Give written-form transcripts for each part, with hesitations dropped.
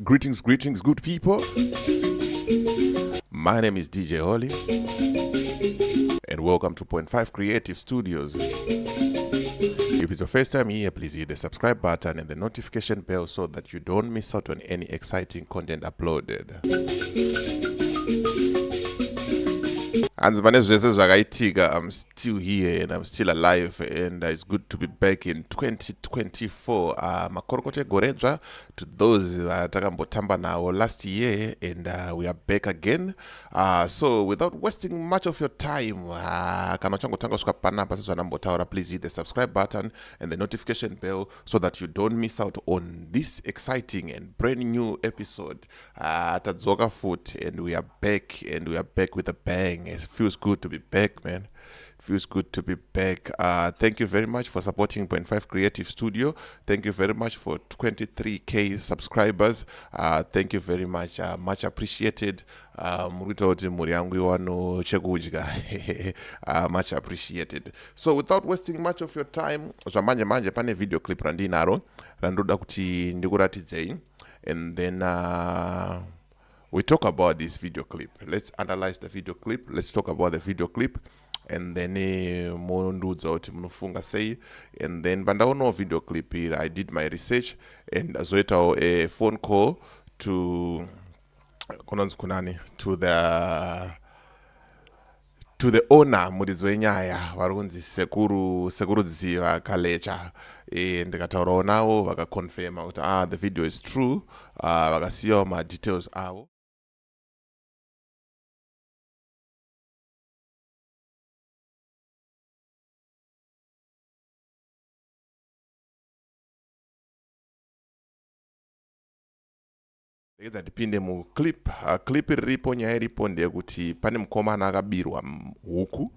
Greetings, greetings, good people. My name is DJ Holly, and welcome to Point 5 Creative Studios. If it's your first time here, please hit the subscribe button and the notification bell so that you don't miss out on any exciting content uploaded. Hanzi pane zvese zvakaitika, I'm still here and I'm still alive and it's good to be back in 2024. Makorokota egoredzva to those vatakambotamba navo last year and we are back again. So without wasting much of your time, kana uchangotanga kusvika panapa, sezvandambotaura, please hit the subscribe button and the notification bell so that you don't miss out on this exciting and brand new episode. Tadzoka futi and we are back and we are back with a bang. It feels good to be back, man. Feels good to be back. Thank you very much for supporting Point 5 Creative Studio. Thank you very much for 23K subscribers. Thank you very much, much appreciated. Muri kuita kuti mhuri yangu iwano chekudya. Much appreciated. So without wasting much of your time, zvamanje manje pane video clip randinaro randoda kuti ndikuratidzei and then we talk about this video clip. Let's analyze the video clip. Let's talk about the video clip and then mondiudza kuti munofunga sei. And then pandaonawo video clip iri, I did my research and azoitawo a phone call to kunonzi kunani, to the owner, muridzi wenyaya, vari kunzi Sekuru Dziva Kalecha. Ndikataurawo navo, vakaconfirma kuti the video is true. Vakasiyawo madetails avo. Regedza tipinde muclip. Clip riripo, nyaya iripo ndeyekuti pane mukomana akabirwa huku.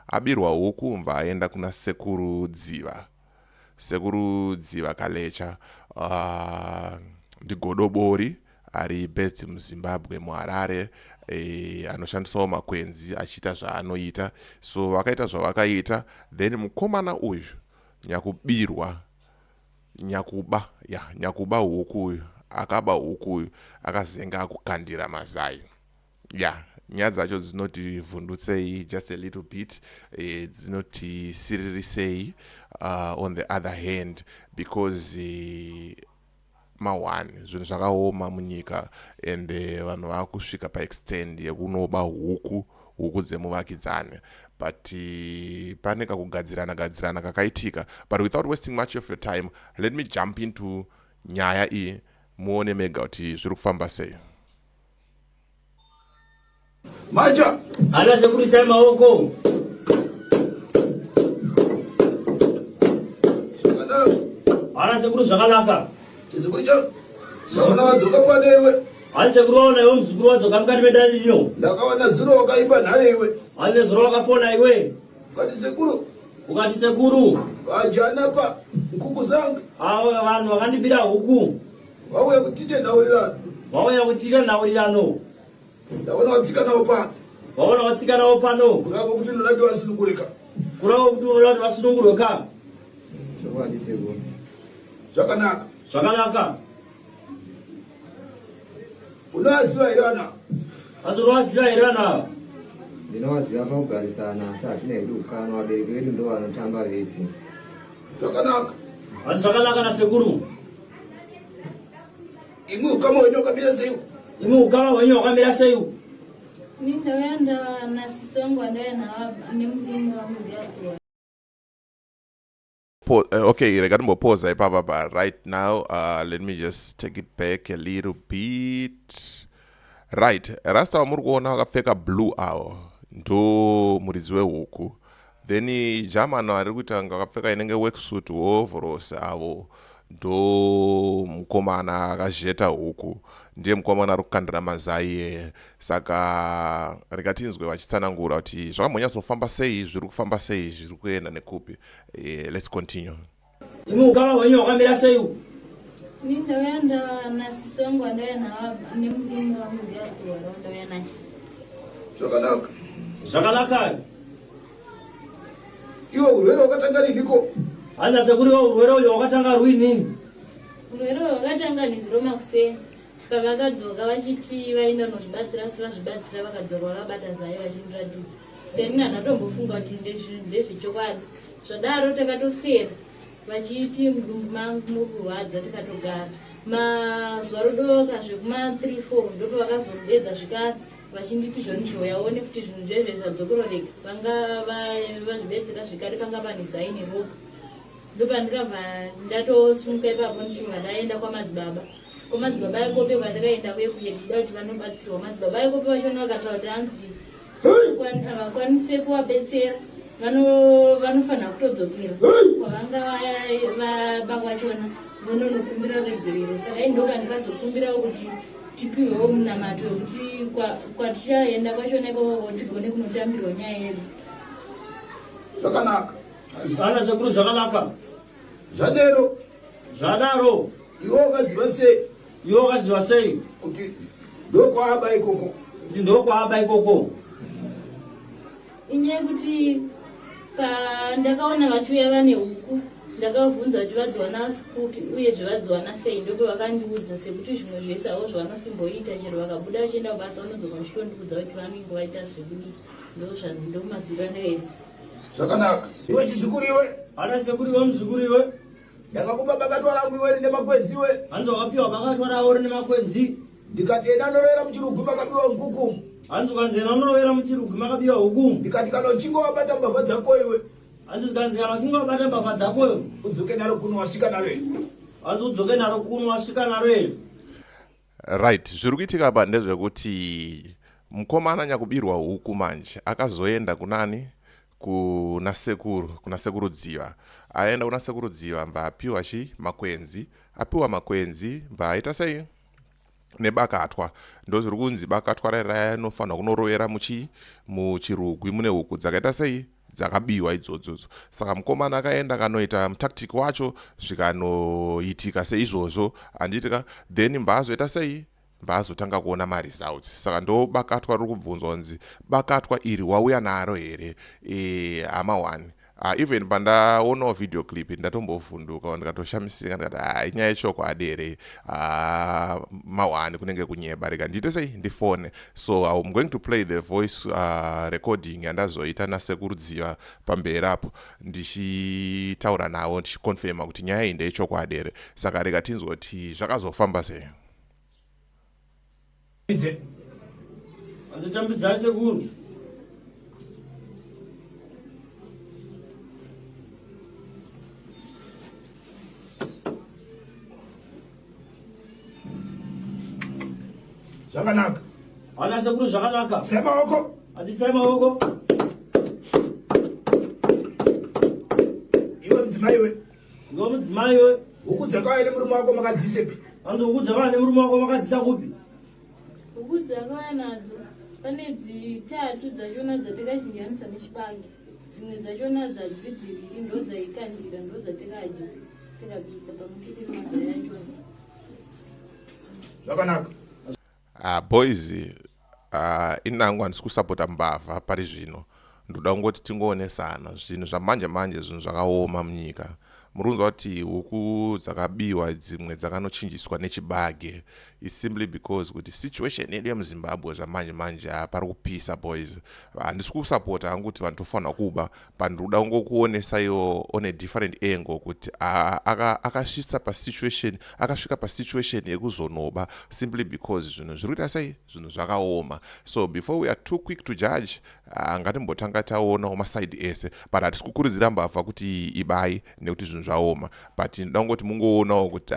Abirwa huku, mva aenda kuna Sekuru Dziva. Sekuru Dziva Kalecha ndigodobori ari based muZimbabwe, muHarare, anoshandisawo makwenzi achiita zvaanoita. So vakaita zvavakaita, then mukomana uyu nyakubirwa, nyakuba, ya, nyakuba huku uyu, akaba huku uyu, akazenga akukandira mazai. Ya, nyaya dzacho dzinotivhundutsei just a little bit, dzinotisiririsei on the other hand, because ma1 zvinhu zvakaoma munyika and vanhu vakusvika paextent yekunoba huku, huku dzemuvakidzani. But pane kakugadzirana gadzirana kakaitika. But without wasting much of your time, let me jump into nyaya iyi, muone mega kuti zviri kufamba sei. Manja. Ana sekuru, isai maoko. Zvakanaka. Ana sekuru, zvakanaka. Chizukuru changu. Ndaona wadzoka pane iwe. Ani sekuru, waona iwe muzukuru wadzoka mukati medare rino. Ndakaona zuro wakaimba nhare iwe. Ani zuro wakafona iwe. Ukati sekuru. Ukati sekuru. Vajana pa nkuku zangu. Avo vanhu vakandibira huku. Vauya kutite nhaurirano. Vauya kutiita nhaurirano. Ndaona watsika nawo pano. Waona watsika nawo pano. Kureva kuti unoda kuti vasunungurika. Kureva kuti unoda kuti vasunungurwe ka. Chokwadi sekuru. Zvakanaka. Zvakanaka. Unoaziva here ana? Anzi unovaziva here vanhu ava? Ndinovaziva pakugarisana, asi hatina hedu ukama. Vabereki vedu ndo vanotamba vese. Zvakanaka. Anzi zvakanaka nasekuru. Imwe ukama wenyu wakamira sei uku? Imwe ukama hwenyu hwakamira sei uku? Ni ndauya nasisi wangu wandauya nawo nemurume wangu ndiyakuwa. Okay, rega timbopoza ipapa, but right now let me just take it back a little bit. Right, rasta wamuri kuona vakapfeka blue avo ndo muridzi wehuku. Then german ari kuita kunge vakapfeka inenge worksuit, overalls, avo ndo mukomana akazheta huku, ndiye mukomana ari kukandira mazai iyeye. Saka rega tinzwe vachitsanangura kuti zvakambonyatsofamba sei, zviri kufamba sei, zviri kuenda nekupi. Let's continue. Imwe ukama hwenyu hwakamira sei uku? Ni ndauya nasisi wangu wandauya nawo nemurume wangu ndiyakuwa wandauya naye. Zvakanaka. Zvakanaka. Iwe urwere wakatanga riniko? Hanzi sekuru, iwe urwere uyo wakatanga rwini? Urwere hwakatanga nezuro makuseni. Pavakadzoka vachiti vaenda nozvibatsira asi vazvibatsira vakadzoka vakabata zai vachindiratidza. Saka inini handatombofunga kuti ndezvechokwadi. Zvadaro takatoswera vachiti mudumbu mangu muri kurwadza tikatogara. Mazuva rodoka zvekuma 3 4 ndopavakazondedza zvekare vachinditi zvoni zvoyaone futi zvinhu zvezve zvadzokororeka vanga vazvibetsera zvekare panga pane zai neropa. Ndopandikabva ndatosumuka ipapo ndichibva ndaenda kwamadzibaba. Kwamadzibaba ekope kwandakaenda kuye kuye tichida kuti vanobatsirwa. Madzibaba ekope vachona vakataura kuti hanzi havakwanise kuvabetsera vanofanira kutodzokera kwavanga vaba kwachona vononokumbira regerero. Saka ini ndopandikazokumbirawo kuti tipiwewo munamato wekuti kwatichaenda kwachona ikoko tigone kunotambirwa nyaya yedu. Zvakanaka. Ana sekuru zvakanaka. Zvadero. Zvadaro. Iwe wakaziva sei? Iwe wakaziva sei? Kuti ndokwaaba ikoko. Kuti ndokwaaba ikoko. Inyaya yekuti pandakaona vachiuya vane huku ndakavhunza kuti vadziwana kupi uyezve vadziwana sei ndope vakandiudza sekuti zvimwe zvese avo zvavanosimboita chero vakabuda vachienda kubasa vanodzoka vachitondiudza kuti vanenge vaita zvekudii ndomaziviro andakaita. Zvakanaka. Iwe chizukuru iwe. Ana sekuru iwe muzukuru iwe. Ndakakupa bakatwa rangu iwe rine makwenzi iwe. Hanzi wakapiwa bakatwa ravo rine makwenzi. Ndikati enda unorovera muchirugwi makabiwa huku. Hanzi ukanzi enda unorovera muchirugwi makabiwa huku. Ndikati kana uchinge wabata mbavha dzako iwe. Hanzi zvikanzi kana uchinge wabata mbavha dzako iwe. Udzoke naro kuno wasvika naro here. Hanzi udzoke naro kuno wasvika naro here. Right, zviri kuitika apa ndezvekuti mukomana nyakubirwa huku manje akazoenda kunani kuna sekuru kuna sekuru Dziva. Aenda kuna sekuru Dziva mba apiwa chi makwenzi, apiwa makwenzi mba aita sei nebakatwa. Ndozviri kunzi bakatwa raya rinofanirwa kunorovera muchi muchirugwi mune huku dzakaita sei dzakabiwa idzodzodzo. Saka mukomana akaenda akanoita mutactic wacho zvikanoitika seizvozvo handitika, then mbaazoita sei, mbaazotanga kuona maresults. Saka ndo bakatwa riri kubvunzwa kunzi bakatwa iri wauya naro here hama one. Even pandaonawo video clip ndatombovhunduka ndikatoshamisika ndikati inyaya yechokwadi here, mahwani kunenge kunyeba, rega ndiite sei ndifone. So I'm going to play the voice recording yandazoita nasekuru Dziva pamberi apo ndichitaura navo ndichiconfirma kuti nyaya iyi ndeyechokwadi here. Saka rega tinzwe kuti zvakazofamba sei. Anditambidzai sekuru. Zvakanaka. Ana sekuru zvakanaka. Sai maoko. Andisai maoko. Iwe mudzimai iwe. Iwe mudzimai iwe. Huku dzakauya nemurume wako makadziisepi? Hanzi huku dzakauya nemurume wako makadzisa kupi? Huku dzakauya nadzo pane dzitatu dzachona dzatikachinjanisa nechibage, dzimwe dzachona dzadziri dziviri ndodzaikandira ndodzatikadya tikabika pamwe chete nemazai achona. Zvakanaka. Boys, inangu handisi kusapota mbavha pari zvino. Ndoda kungoti tingoonesana zvinhu zvamanje manje, zvinhu zvakaoma munyika. Muri kunzwa kuti huku dzakabiwa dzimwe dzakanochinjiswa nechibage is simply because kuti situation yedu yemuZimbabwe zvamanje manje pari kupisa boys. Handisi kusapota hangu kuti vanhu tofanira kuba, but ndikuda kungokuonesaiwo on a different angle kuti akasvitsa pasituation, akasvika pasituation yekuzonoba simply because zvinhu zviri kuita sei, zvinhu zvakaoma. So before we are too quick to judge, ngatimbotanga taonawo maside ese, but hatisi kukurudzira mbavha kuti ibai nekuti zvinhu zvaoma, but ndoda kungoti mungoonawo kuti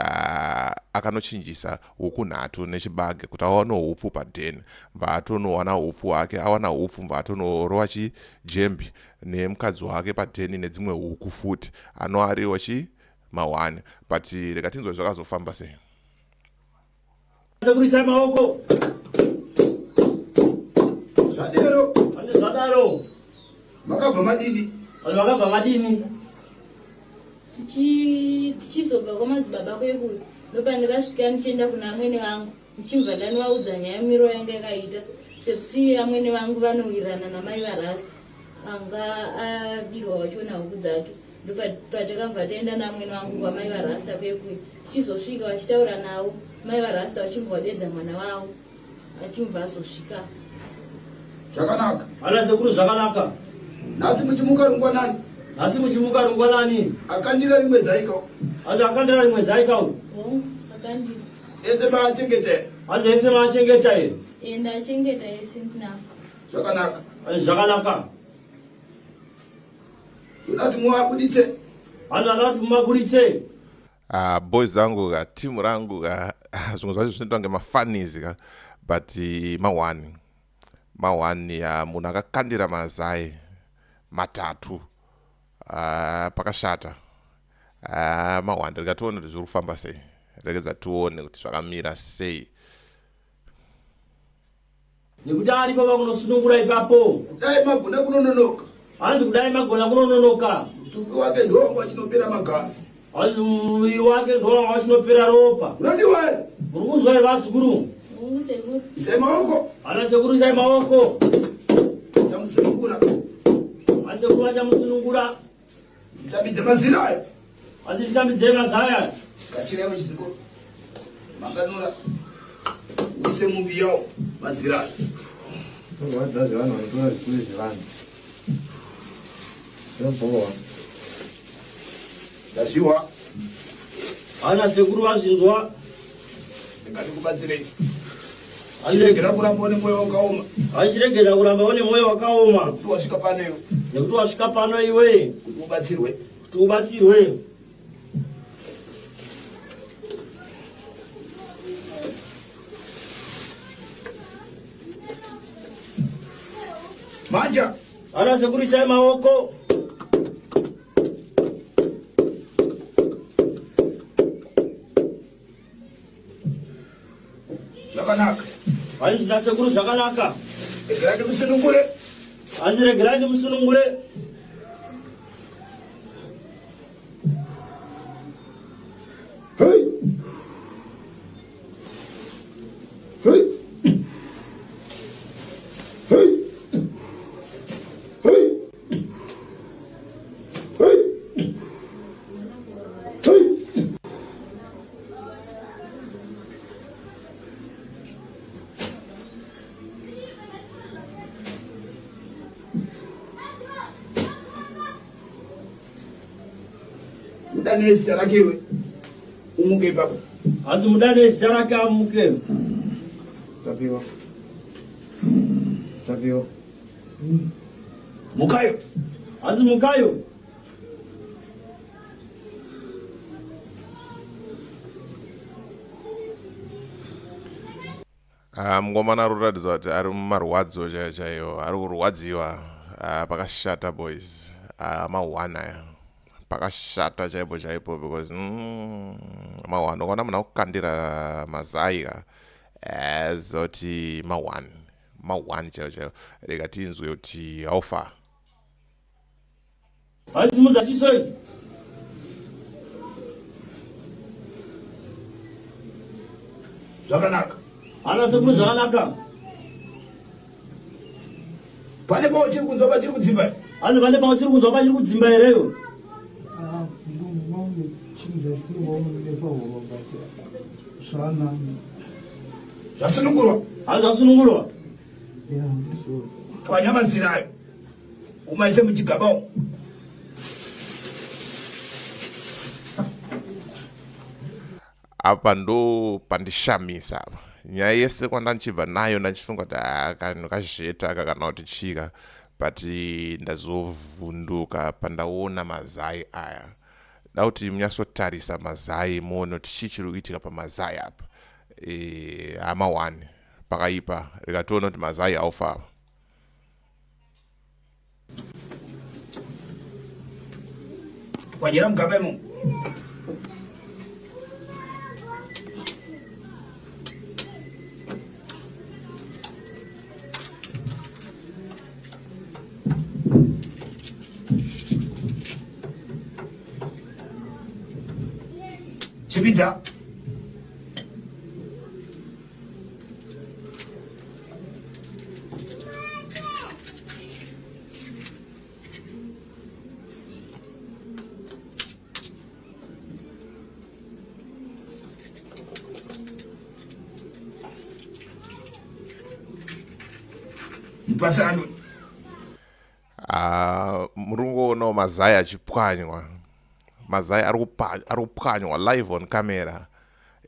akanochinjisa huku nhatu nechibage kuti awanewo hupfu paden, mva atonowana hupfu hwake, awana hupfu mva atonorova chijembi nemukadzi wake padheni nedzimwe huku futi, anoariwo chi mahwani. But rega tinzwe zvakazofamba sei. Sekuru isai maoko. Zvadero. Ande zvadaro. Makabva madini? Vanhu vakabva madini? Tichizobva kwamadzibaba kwedu ndopandakasvika ndichienda kuna amwene vangu ndichibva ndanovaudza nyaya miro yanga yakaita sekuti amwene vangu vanowirirana namai vaRasta anga abirwa vachona huku dzake. Ndopatakabva taenda naamwene vangu kwamai varasta kwekuye. Tichizosvika vachitaura navo, mai varasta vachibva vadedza mwana wavo achibva azosvika. Zvakanaka. Ana sekuru zvakanaka. Nhasi muchimuka rungwanani. Nhasi muchimuka rungwanani. Akandira rimwe zai ka. Hanzi akandira rimwe zai ka. Hongu, akandira. Ese maachengeta here? Hanzi ese maachengeta here? Eh, ndachengeta ese ndinako. Zvakanaka. Hanzi zvakanaka. Toda kuti muabuditse. Hanzi anoda kuti mumaburitse. Ah, boys dzangu ka team rangu ka zvimwe zvacho zvinoita kunge mafunnies ka but eh, mahwani mahwani ah, munhu akakandira mazai matatu ah, pakashata ah, mahwani rega tione kuti zviri kufamba sei regedza tione kuti zvakamira sei Nekuti aripo pakunosunungura ipapo. Kudai magona kunononoka. Hanzi kudai magona kunononoka. Mutumbi wake ndiwo wanga uchinopera magazi. Hanzi muviri wake ndiwo wanga uchinopera ropa. Unodiwa here? Muri kunzwa here vazukuru? Hongu sekuru. Isai maoko. Ana sekuru isai maoko. Chamusunungura. Hanzi sekuru vachamusunungura. Nditambidze mazira ayo. Hanzi nditambidzei mazaya. Kachirai muchiziko. Manganura. Uise mubi yawo mazira ayo. Zvinorwadza zvevanhu vanotora zvipfuyo zvevanhu. Zvinobhowa. Ndazviwa. Ana sekuru vazvinzwa. Ndingatikubatsirei. Achiregera kuramba une mwoyo wakaoma. Achiregera kuramba une mwoyo wakaoma. Nekuti wasvika pano iwe. Nekuti wasvika pano iwe. Kuti ubatsirwe. Kuti ubatsirwe. Manja. Ana sekuru isai maoko. Zvakanaka. Hanzi nasekuru zvakanaka. Regerai ndimusunungure. Hanzi regerai ndimusunungure. Hey. Hey. Hey. Hey. Hey. Hey. Mudane zita rake iwe umuke ipapo. Hanzi mudane zita rake amuke. Tapiwa. Tapiwa. Mukayo. Hanzi mukayo. Ah, mungomana ari kuratidza kuti ari mumarwadzo chaiyo chaiyo ari kurwadziwa ah, pakashata boys ah, mahwana aya pakashata chaipo chaipo because mm, mahwana ukaona munhu akukandira mazai ka eh, zoti mahwani mahwani chaiyo chaiyo rega tinzwe kuti how far Aisimudza chiso ichi. Zvakanaka. Ana sekuru zvakanaka. Pane pauchiri kunzwa pachiri kudzimba. Hanzi pane pauchiri kunzwa pachiri kudzimba here iwe? Ah, Zvasunungurwa. Hanzi zvasunungurwa. Pwanya mazira ayo. Umaise muchigaba umu. Apa ndo pandishamisa apa. Nyaya yese kwandandichibva nayo ndandichifunga kuti ah, kanhu kazheta aka kana kuti chika but ndazovhunduka pandaona mazai aya. Da kuti munyatsotarisa mazai muone kuti chii chiri kuitika pamazai apa. E, hama one pakaipa rikatoona kuti mazai aufa apa. Wanyera mugaba imomo. Chipidza. Mupasano. Ah, muri kungoonawo mazai achipwanywa mazai ari kupwanywa live on camera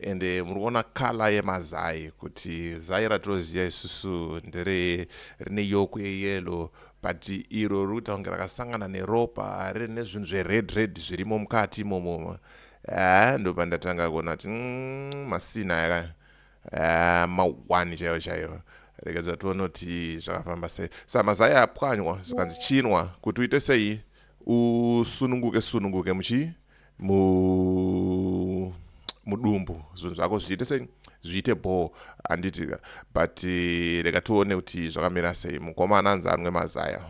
and eh, muri kuona kala yemazai kuti zai ratoziva isusu ndere rine yoku yeyellow but iro riri kuita kunge rakasangana neropa rine zvinhu zvered red zvirimo mukati imomo ah, ndopandatanga kuona kuti mm, masina aya Ah, mawani chaiyo chaiyo regedza tione kuti zvakafamba sei sa mazai apwanywa zvikanzi chinwa kuti uite sei usununguke sununguke muchi mu mudumbu zvinhu zvako zviite sei zviite bhoo handiti but eh, rega tione kuti zvakamira sei mukomana anzi anwe mazaya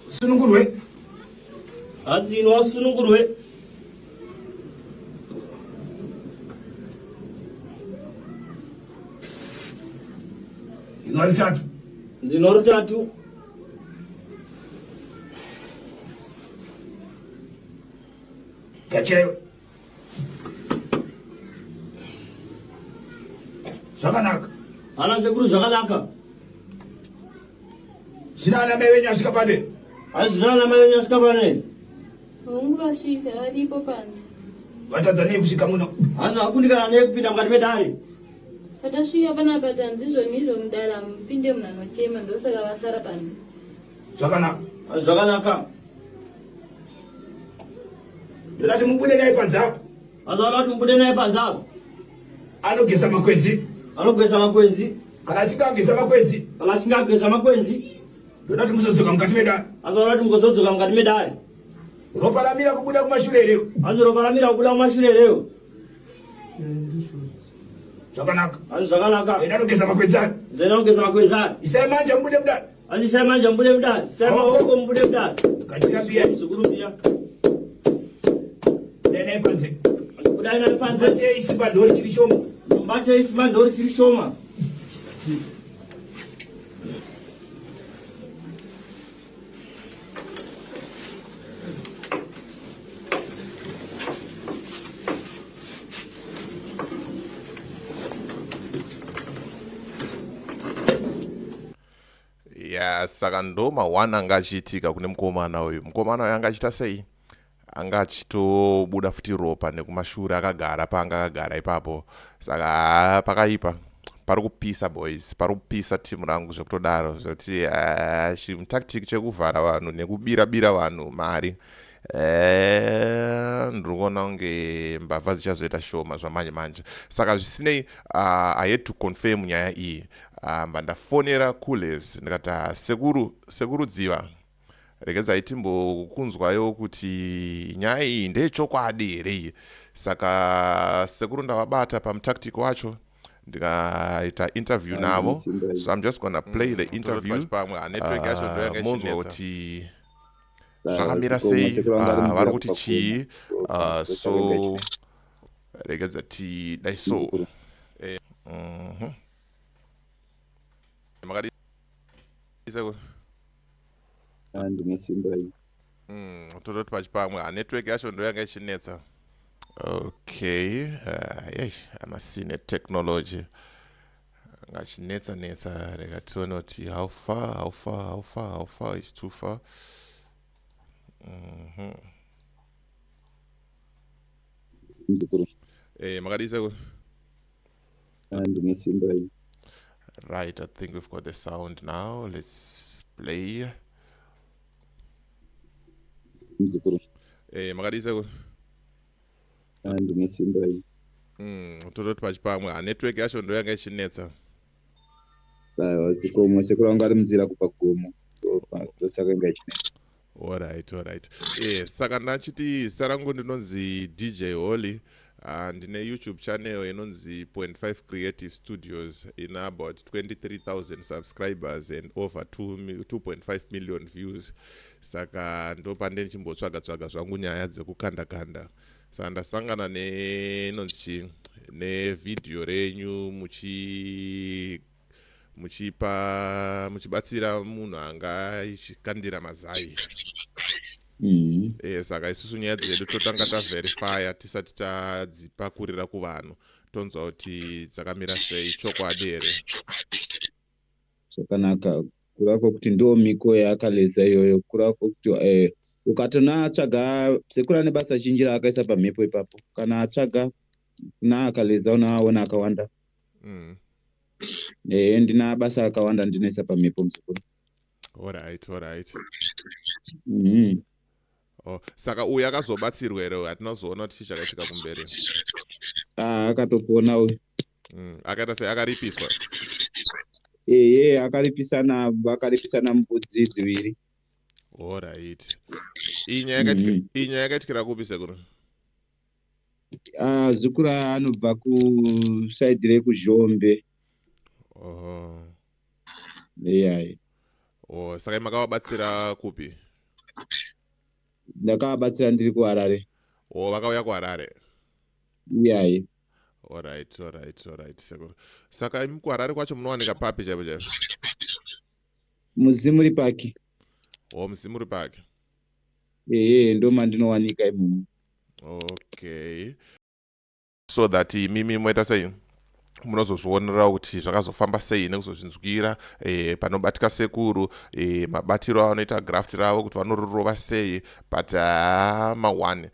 Sunungurwe. Hanzi inwa usunungurwe. Inwa ritatu. Ndino ritatu. Gachira Zvakanaka. Ana sekuru zvakanaka. Zvino ana mai venyu asvika pano here? Hazvino ana mai venyu asvika pano here? Hongu vasvika varipo panze. Vatadza nei kusvika muno? Hanzi vakundikana nei kupinda mukati medare? Patasvika panapa tanzi izvoni izvo mudare hamupinde munhu anochema ndosaka vasara panze. Zvakanaka. Zvakanaka. Ndoda kuti mubude naye panze apo. Anoda kuti mubude naye panze apo. Anogeza makwenzi. Anogeza makwenzi. Kana achinge ageza makwenzi. Kana achinge ageza makwenzi. Ndoda kuti muzodzoka mukati medare. Anoda kuti muzodzoka mukati medare. Ropa ramira kubuda kumashure here? Hanzi ropa ramira kubuda kumashure here? Zvakanaka. Hanzi zvakanaka. Enda anogeza makwenzi ake. Enda anogeza makwenzi ake. Isai manja mubude mudare. Hanzi isai manja mubude mudare. Isai maoko mubude mudare. Kachira mbiya. Muzukuru mbiya. Budai naye panze. Budai naye panze. Mbatei simba ndori chiri shoma. Mbatei simba ndori chiri shoma. Ya saka ndo ma1 anga achiitika kune mukomana uyu. Mukomana uyu anga achiita sei? Anga achitobuda futi ropa nekumashure akagara paanga akagara ipapo. Saka haa pakaipa. Pari kupisa boys, pari kupisa team rangu zvekutodaro zvekuti haa chimutactic chekuvhara vanhu nekubira bira vanhu mari Eh, ndiri kuona kunge mbavha dzichazoita shoma zvamanje manje saka zvisinei uh, i had to confirm nyaya iyi ah, mba ndafonera kules ndikati ah, sekuru sekuru dziva regedzai timbokunzwayo kuti nyaya iyi ndeyechokwadi here iyi saka sekuru ndavabata pamutactic wacho ndikaita interview navo so i'm just gonna play the mm, interview ah, monzwa kuti zvakamira sei vari kuti chii so regedza tidai so eh, mhm. makadii sekuru Ndine simba iyi. Mm, tototi pachipamwe ah, network yacho ndo yanga ichinetsa okay uh, yei amasine technology ngachinetsa netsa rega tione kuti how far how far how far how far is too far mm -hmm. Muzukuru. Eh, makadii sekuru? Ndine simba iyi. Right, I think we've got the sound now. Let's play. Muzukuru. Eh, makadii sekuru? Ndine simba iyi. Tototi pachipamwe, ah, network yacho ndo yanga ichinetsa. Aiwa, zikomo sekuru vanga vari munzira kubva kugomo. Ndosaka yanga ichinetsa. Alright, alright. Eh, saka ndachiti zita rangu ndinonzi DJ Holly. Ndine YouTube channel inonzi Point 5 Creative Studios ina about 23,000 subscribers and over 2.5 million views. Saka ndopande ndichimbotsvaga tsvaga zvangu nyaya dzekukanda kanda. Saka ndasangana nenonzi chii nevhidhiyo renyu muchi muchipa muchibatsira munhu anga achikandira mazai mm -hmm. e, saka isusu nyaya dzedu totanga taverifya tisati tadzipakurira kuvanhu tonzwa kuti dzakamira sei chokwadi here. Zvakanaka, kureva kwekuti ndo miko yaakaleza iyoyo, kureva kwekuti eh, ukatona atsvaga sekuru ane basa zhinji raakaisa pamhepo ipapo, kana atsvaga kuna akaleza unoaona akawanda. Ehe, ndina basa akawanda ndinoisa pamhepo muzukuru. Alright, alright. Oh, saka uyu akazobatsirwa here? Hatinozoona kuti chii chakaitika kumberi. Ah, akatopona uyu. Akaita sei? Akaripiswa? Ehe, akaripisana, vakaripisana mbudzi dziviri. Alright. Iyi nyaya yakaitika iyi nyaya yakaitikira kupi, sekuru? Ah, zukuru anobva kusaidhi rekuZhombe. Oh. Iyayi. Oh, saka makavabatsira kupi? Ndakavabatsira ndiri kuHarare. Oh, vakauya kuHarare? Iyayi. Alright, sekuru. Saka imi kuHarare kwacho munowanika papi chaipo chaipo? Muzimuri Park. Oh, Muzimuri Park. Ehe, ndo mandinowanika imomo. Okay, so that imimi moita sei, munozozvionerawo kuti zvakazofamba sei nekuzozvinzwira panobatika sekuru, mabatiro avanoita graft ravo, kuti vanorirova sei. But haa, ma1.